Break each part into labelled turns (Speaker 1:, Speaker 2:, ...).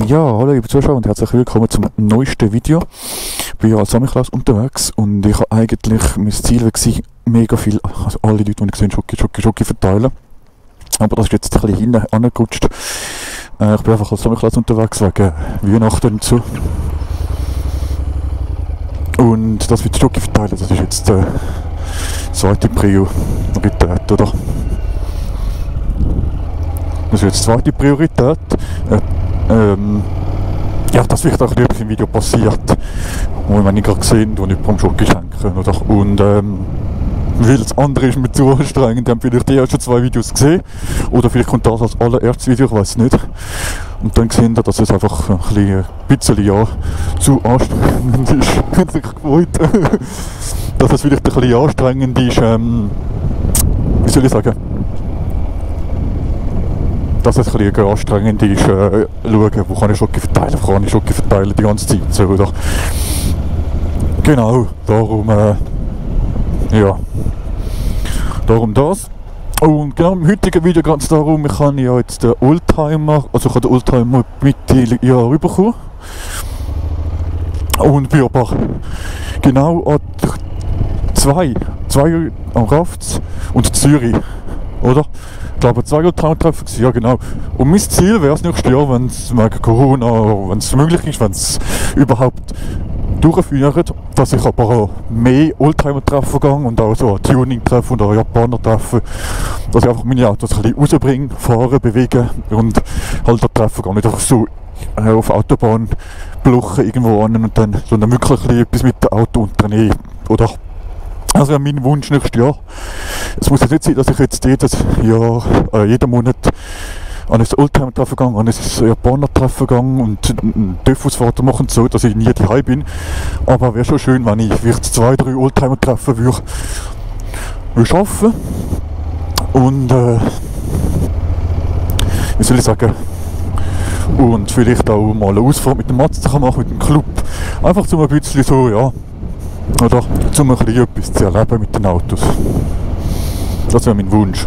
Speaker 1: Ja, hallo liebe Zuschauer und herzlich willkommen zum neuesten Video. Ich bin ja als Samichlaus unterwegs und ich habe eigentlich, mein Ziel war, mega viel, also alle Leute, die ich gesehen habe, Schoki verteilen. Aber das ist jetzt ein bisschen hinten angerutscht. Ich bin einfach als Samichlaus unterwegs wegen Weihnachten und so. Und das mit Schoki verteilen, das ist jetzt die zweite Priorität, oder? Das ist jetzt die zweite Priorität. Ja, das wird auch etwas im Video passiert, wo ich gerade gesehen habe, wo ich beim Schoki schenken, oder? Und weil das andere ist mir zu anstrengend, haben vielleicht die ersten 2 Videos gesehen, oder vielleicht kommt das als allererstes Video, ich weiß nicht. Und dann sehen wir, dass es einfach ein bisschen ja, zu anstrengend ist. Ich habe sich gefreut, dass es vielleicht ein bisschen anstrengend ist, wie soll ich sagen, dass es ein bisschen anstrengend ist, schauen, wo kann ich Schoki verteilen, die ganze Zeit, so, oder? Genau, darum, ja, darum das. Und genau, im heutigen Video geht es darum, ich habe ja jetzt den Oldtimer, also ich habe den Oldtimer Mitte Jahr bekommen. Und bin aber genau an zwei am Rafts und Zürich, oder? Ich glaube, 2 Oldtimer-Treffen gewesen, ja genau. Und mein Ziel wäre es nächstes Jahr, wenn es wegen Corona, wenn es möglich ist, wenn es überhaupt durchführt, dass ich aber auch mehr Oldtimer-Treffen gehe und auch so Tuning-Treffen und auch Japaner-Treffen, dass ich einfach meine Autos ein bisschen rausbringe, fahren, bewegen und halt da Treffen gehe. Nicht einfach so auf Autobahn bluchen irgendwo an und dann, sondern wirklich ein bisschen etwas mit dem Auto unternehmen, oder? Das wäre mein Wunsch nächstes Jahr. Es muss jetzt nicht sein, dass ich jetzt jeden Monat an ein Oldtimer-Treffen gehe, an ein Japaner-Treffen gehe und einen TÜV-Ausfahrt mache und so, dass ich nie daheim bin. Aber wäre schon schön, wenn ich vielleicht 2, 3 Oldtimer-Treffen würde schaffen. Und wie soll ich sagen, und vielleicht auch mal eine Ausfahrt mit dem Mazda machen, mit dem Club. Einfach so ein bisschen so, ja, oder um ein bisschen etwas zu erleben mit den Autos. Das wäre mein Wunsch.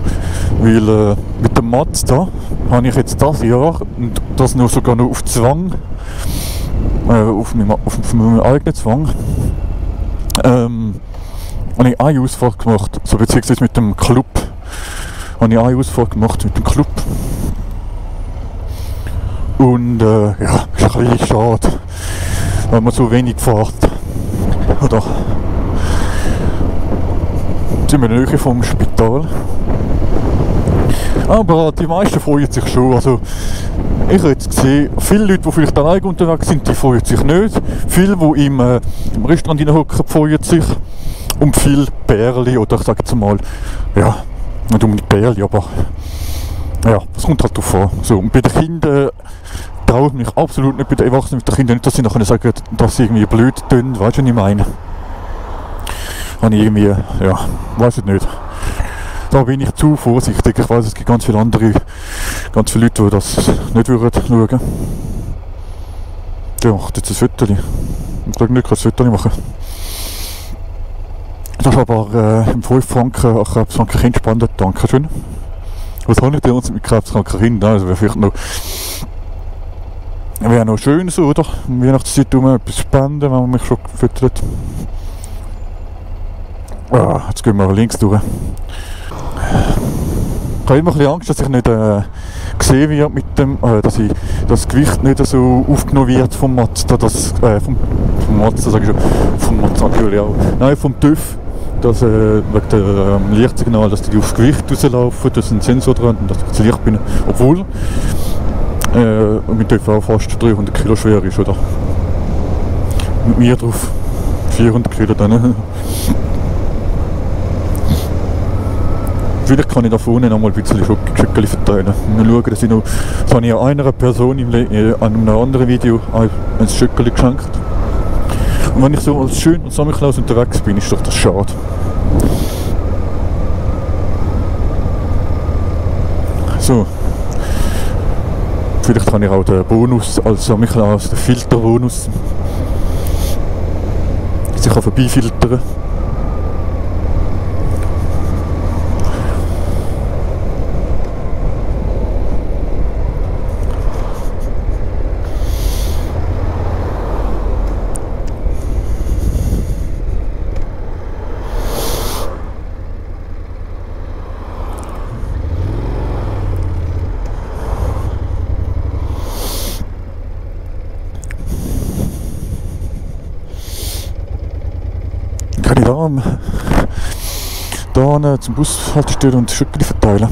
Speaker 1: Weil mit dem Mazda habe ich jetzt das Jahr, und das nur sogar noch auf Zwang, auf meinem eigenen Zwang, habe ich eine Ausfahrt gemacht, so beziehungsweise mit dem Club. Habe ich eine Ausfahrt gemacht mit dem Club. Und ja, ist ein bisschen schade, wenn man so wenig fährt. Oder? Jetzt sind wir in der Nähe vom Spital. Aber die meisten freuen sich schon. Also, ich habe jetzt gesehen, viele Leute, die vielleicht alleine unterwegs sind, die freuen sich nicht. Viele, die im Restaurant hocken, freuen sich. Und viele Bärli, oder ich sage jetzt mal, ja, nicht unbedingt Bärli, aber ja, das kommt halt drauf an. So, und bei den Kindern traue ich mich absolut nicht, bei den Erwachsenen mit den Kindern nicht, dass sie nachher sagen, dass sie irgendwie blöd tun, weißt du, was ich meine? Habe ich irgendwie, ja, weiß ich nicht. Da bin ich zu vorsichtig. Ich weiß, es gibt ganz viele Leute, die das nicht würden schauen. Der macht jetzt ein Foto. Ich glaube nicht, ich kann ein Foto machen. Das ist aber im 5 Franken krebskranken Kind spendet. Dankeschön. Was habe ich denn uns mit krebskranken Kindern? Also wäre vielleicht noch, wäre noch schön so, oder? Um Weihnachtszeit etwas spenden, wenn man mich schon gefüttert. Ah, jetzt gehen wir links durch. Ich habe immer ein bisschen Angst, dass ich nicht gesehen werde mit dem, dass das Gewicht nicht so aufgenommen wird vom Mazda, vom Mazda sage ich schon, vom Mazda natürlich auch. Nein, vom TÜV, dass wegen dem Lichtsignal, dass die aufs Gewicht rauslaufen, dass ein Sensor dran und dass ich zu leicht bin, obwohl mit TÜV auch fast 300 Kilo schwer ist, oder? Mit mir drauf 400 Kilo dann. Vielleicht kann ich da vorne noch mal ein bisschen Schokolade verteilen. Wir schauen, dass ich noch, das habe ich einer Person an einem anderen Video ein Schokolade geschenkt. Und wenn ich so als schön und Samichlaus unterwegs bin, ist doch das schade. So. Vielleicht habe ich auch den Bonus als Samichlaus, den Filterbonus. Ich kann vorbeifiltern. Ja, da zum Bushaltestelle und Schütteli verteilen.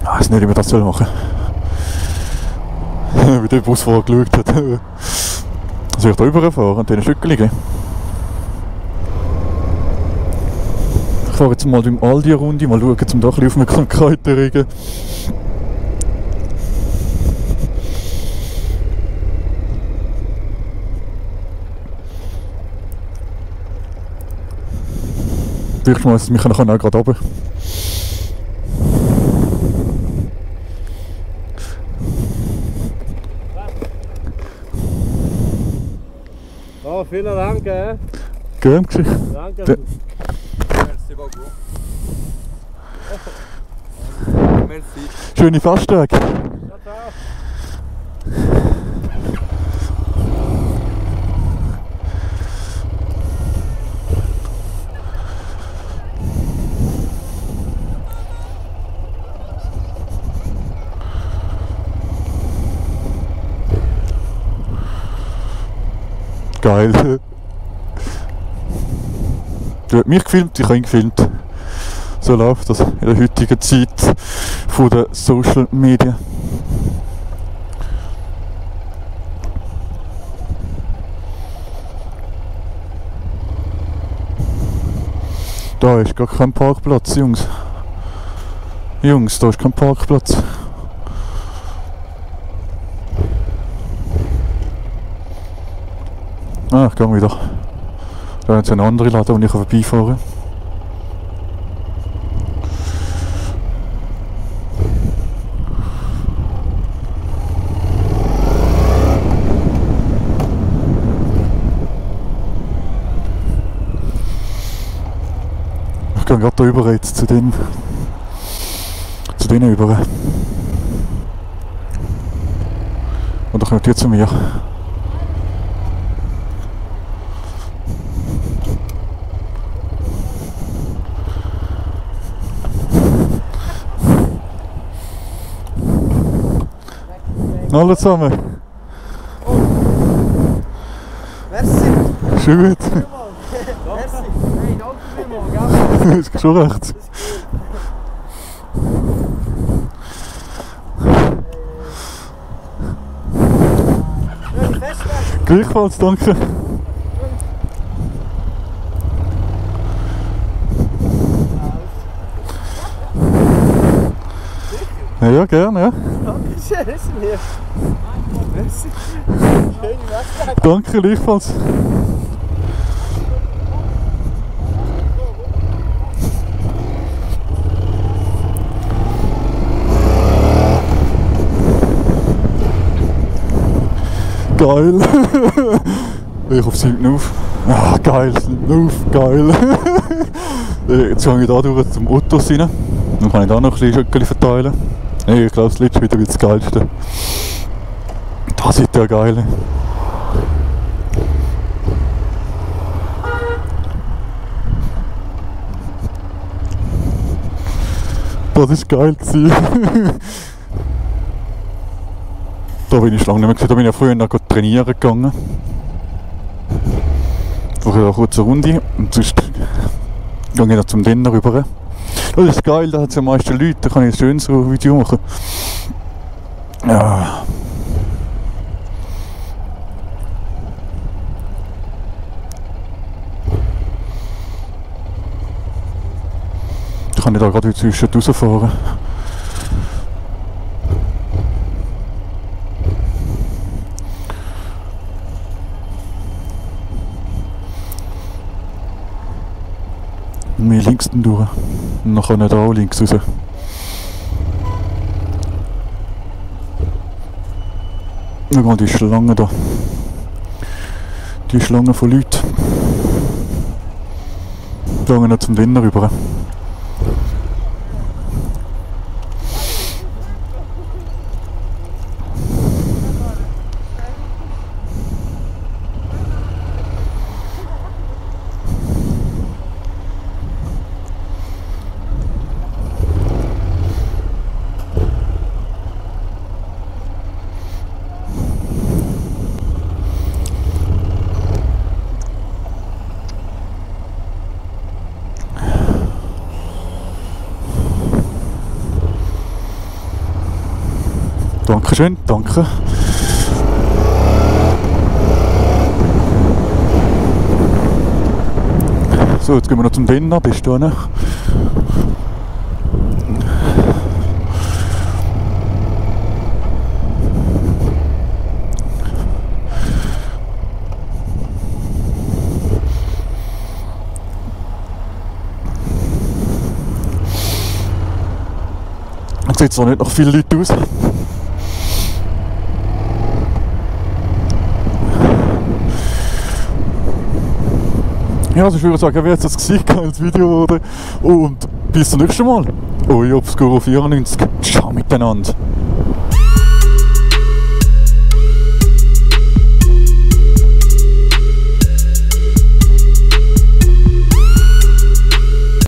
Speaker 1: Ich weiß nicht, wie man das machen soll. Wie der Busfahrer geschaut hat. Soll ich da rüberfahren und denen Schütteli geben? Ich fahre jetzt mal im Aldi eine Runde, mal schauen, um da ein bisschen Aufmerksamkeit zu regen. Vielleicht schmeißt es mich auch gerade runter.
Speaker 2: Oh, vielen Dank.
Speaker 1: Gern geschehen.
Speaker 2: Danke.
Speaker 3: Merci beaucoup. Merci.
Speaker 1: Schöne Festtage.
Speaker 2: Ciao, ciao.
Speaker 1: Geil. Du hast mich gefilmt, ich habe ihn gefilmt. So läuft das in der heutigen Zeit von den Social Media. Da ist gar kein Parkplatz, Jungs. Jungs, da ist kein Parkplatz. Ah, ich gehe wieder. Da ist eine andere Laden, wo ich vorbeifahren kann. Ich gehe gerade da rüber jetzt zu denen rüber. Und dann kommt ihr zu mir. Hallo zusammen.
Speaker 2: Oh. Merci.
Speaker 1: Schon gut.
Speaker 2: Merci. Hey, danke vielmals, gell?
Speaker 1: Ist schon recht.
Speaker 2: Schöne Festtage.
Speaker 1: Gleichfalls, danke. Ja, gerne, ja.
Speaker 2: Dankeschön, ist mir. Merci. Schöne Festtage.
Speaker 1: Danke, gleichfalls. Geil. Ich auf hinten auf. Ah, geil, hinten auf, geil. Jetzt gehe ich da durch zum Ottos rein. Dann kann ich da noch ein bisschen Schöckeli verteilen. Nee, ich glaube, das letzte wieder das Geilste. Das ist ja geil. Das war geil. Da bin ich lange nicht mehr gewesen. Da bin ich ja früher noch trainieren gegangen. Vorher eine kurze Runde und sonst gehe ich noch zum Dinner rüber. Das ist geil, da hat es ja meisten Leute, da kann ich ein schönes Video machen. Ja. Da kann ich da gerade zwischen rausfahren. Und wir links dann durch. Und dann kann ich da auch links raus. Schau mal die Schlange da. Die Schlange von Leuten. Da gehen wir zum Dinner rüber. Dankeschön, danke. So, jetzt gehen wir noch zum Denner, bist du da? Jetzt sieht zwar nicht noch viele Leute aus. Ja, also ich würde sagen, wer jetzt das Gesicht als Video oder und bis zum nächsten Mal. Euer Obscuro 94. Ciao miteinander.